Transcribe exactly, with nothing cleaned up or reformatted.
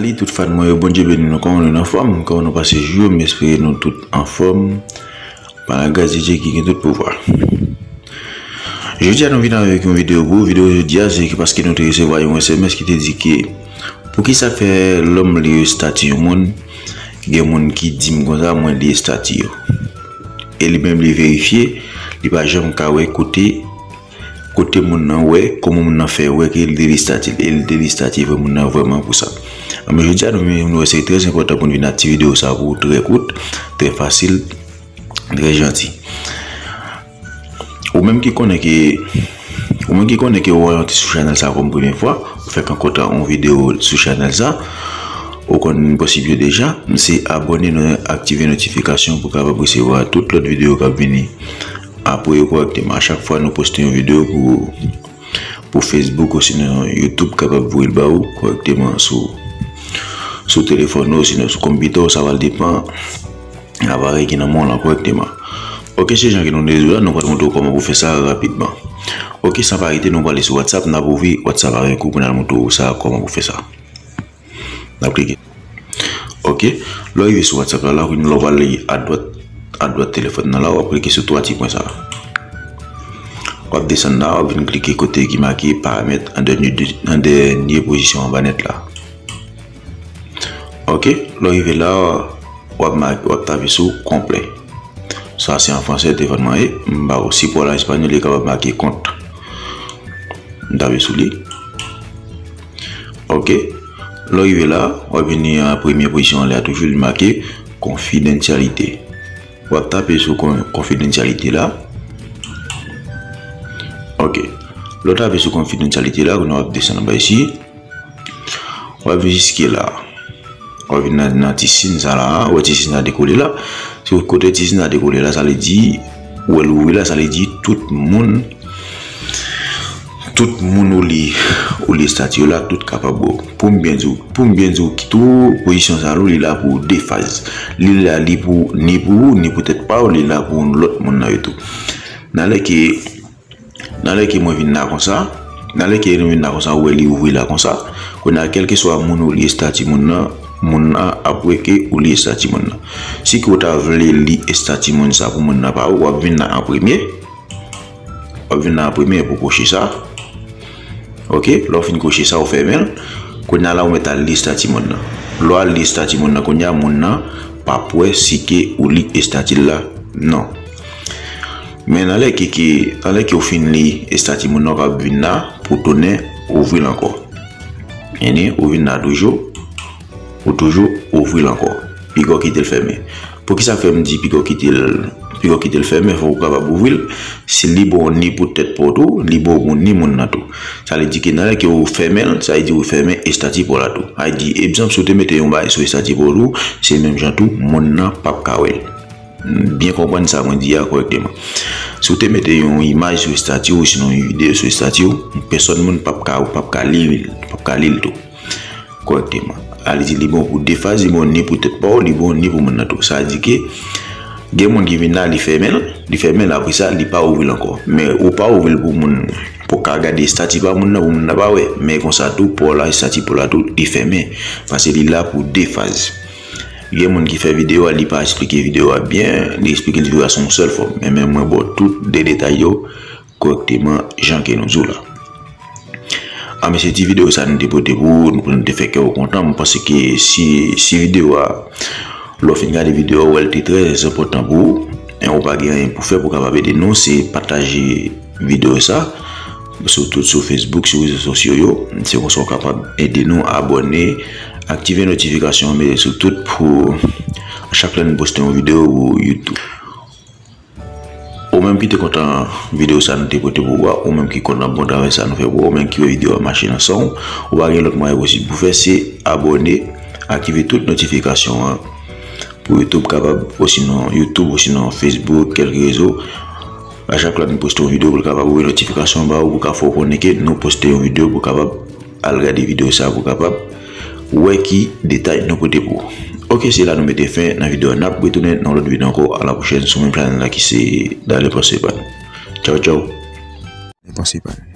Li tout fan mwen yo, Bondye beni nou. Kòman nou, nan fòm? Kòman nou pase jou yo? M espere nou tout anfòm. Pa la gras de Dye ki gen tout pouvwa. Jodi a nou vin avèk yon videyo pou ou. Videyo jodi a se paske nou te resevwa yon S M S ki te di ke poukisa fè lè m li estati yon moun, gen moun ki di m konsa mwen li estati yo. E li menm li verifye, li pa janm ka wè kote kote moun nan wè, kòman moun nan fè wè ke li te li estati l, e li te li estati vre moun nan vrèman pou sa. Anben jodi a nou vin nou wè se trè enpòtan pou n vin ak ti videyo sa pou ou, trè kout, trè fasil, trè janti. Ou menm ki konnen ke ou menm ki konnen ke ou rantre sou chanèl sa kòm premye fwa, ou fèk rankontre yon videyo sou chanèl sa, ou konn prensip yo deja, se abòne, aktive notifikasyon pou kapab resevwa tout lòt videyo k ap vini apre yo kòrèkteman. A chak fwa nou poste yon videyo pou, pou Facebook osinon YouTube kapab voye l ba ou kòrèkteman sou, sou telefòn ou osinon sou konpitè ou, sa va depann aparèy ki nan men w lan kòrèkteman. Oke, se jan ke nou dezola, nou pral montre w kòman pou fè sa rapidman. Oke, san pa rete, nou prale sou WhatsApp, n ap ouvri WhatsApp avèk ou pou n al montre w sa, kòman pou fè sa. N ap klike. Oke, lè w rive sou WhatsApp la, la, lè w prale adwat, adwat telefòn nan la, w ap klike sou twa ti pwen sa. W ap desann la, w ap vin klike kote ki make paramèt an dènye, an dènye pozisyon anba nèt la. Oke, lè w rive la, w ap ma-, w ap tape sou konplè. Sa se an fransè, telefòn mwen ye. M ba ou, si pou w al an espanyòl, li kapab make kont. M tape sou li. Oke. Lè w rive la, w ap vini an premye pozisyon anlè a toujou, li make konfidansyalite. W ap tape sou kon-, konfidansyalite la. Oke. Lè w tape sou konfidansyalite la, kounye a w ap desann anba isi. W ap vin jiske la. W ap vin nan, nan ti siy sa la, ou wè ti siy sa dekole la. Se kote ti siy sa dekole la, sa vle di, ou wè l ouvri la, sa vle di tout moun, tout moun ou li, ou li estati yo la, tout kapab wè w. Pou m byen di w, pou m byen di w, tou pozisyon sa yo, li la pou de faz. Li la, li pou, ni pou ou, ni pou tèt pa w, li la pou lòt moun nan yo tou. Nan lè ke Nan lè ke mwen vin la konsa, nan lè ke nou vin la konsa, ou wè li ouvri la konsa. Kounye a, kèlkeswa moun ou li estati moun nan, moun nan ap wè ke ou li estati moun nan. Si ke ou ta vle li estati moun sa pou moun nan pa ou, w ap vin la an premye. W ap vin la an premye pou koche sa. Oke, lè w fin koche sa, ou fèmen l. Kounye a la, ou mèt al li estati moun nan. Lè w al li estati moun nan, kounye a, moun nan p ap wè si ke ou li estati l la, non. Men nan lè ke, ke, nan lè ke ou fin li estati moun nan, ou kapab vin la pou tounen ouvri l ankò. Epi ou vin la toujou, ou toujou ouvri l ankò. Piga w kite l fèmen. Poukisa fè m di piga w kite l, piga w kite l fèmen, fòk ou kapab ouvri l. Si li bon ni pou tèt pa w tou, li bon pou ni moun nan tou. Sa vle di ke nan lè ke ou fèmen l, sa vle di ou fèmen estati pa w la tou. Sa vle di, egzanp, si w te mete yon bagay sou estati pa w tou, se menm jan tou, moun nan p ap ka wè l. Byen konprann sa mwen di a kòrèkteman. Si w te mete yon imaj sou estati w, sinon yon videyo sou estati w, pèsòn moun p ap ka, p ap ka li, p ap ka li l tou kòrèkteman. A, li di li bon pou de faz, li bon ni pou tèt pa w, li bon ni pou moun nan tou. Sa vle di ke gen moun ki vin la, li fèmen l, li fèmen l, apre sa, li pa ouvri l ankò. Men ou pa ouvri l pou moun, pou w ka gade estati pa moun nan, pou moun nan pa wè. Men konsa tou, pa w la, estati pa w la tou, li fèmen. Paske li la pou de faz. Gen moun ki fè videyo a, li pa eksplike videyo a byen, li eksplike videyo a sou yon sèl fòm. Men, men mwen ba w tout de detay yo kòrèkteman jan ke nou di w la. A, men se ti videyo sa nou te pote pou ou, nou, pou nou te fè kè w kontan. Mwen panse ke si, si videyo a, lè w fin gade videyo a, ou wè l te trè enpòtan pou ou, e ou pa gen anyen pou fè pou w kapab ede nou, se pataje videyo sa sou tout, sou Facebook, sou rezo sosyo yo. Se konsa w kapab ede nou abòne, aktive notifikasyon an, mete sou tout pou chak lè nou poste yon videyo ou YouTube. Ou menm ki te kontan videyo sa nou te pote pou ou a, ou menm ki kontan bon travay sa nou fè pou ou, ou menm ki wè videyo a mache nan san w, ou pa gen lòt mwayen posib pou fè, se abòne, aktive tout notifikasyon an pou YouTube kapab, osinon YouTube, osinon Facebook, kèlke rezo. A chak lè nou poste yon videyo, pou l kapab voye notifikasyon ba ou, pou ka fè w konnen ke nou poste yon videyo, pou kapab al gade videyo sa pou kapab wè ki detay nou pote pou ou. Oke, se la nou mete fen nan videyo a. N ap retounen nan lòt videyo ankò. A la pwochèn sou menm chanèl la ki se Dale Panse Pa Nou. Tchaw, tchaw. Dale Panse Pa Nou.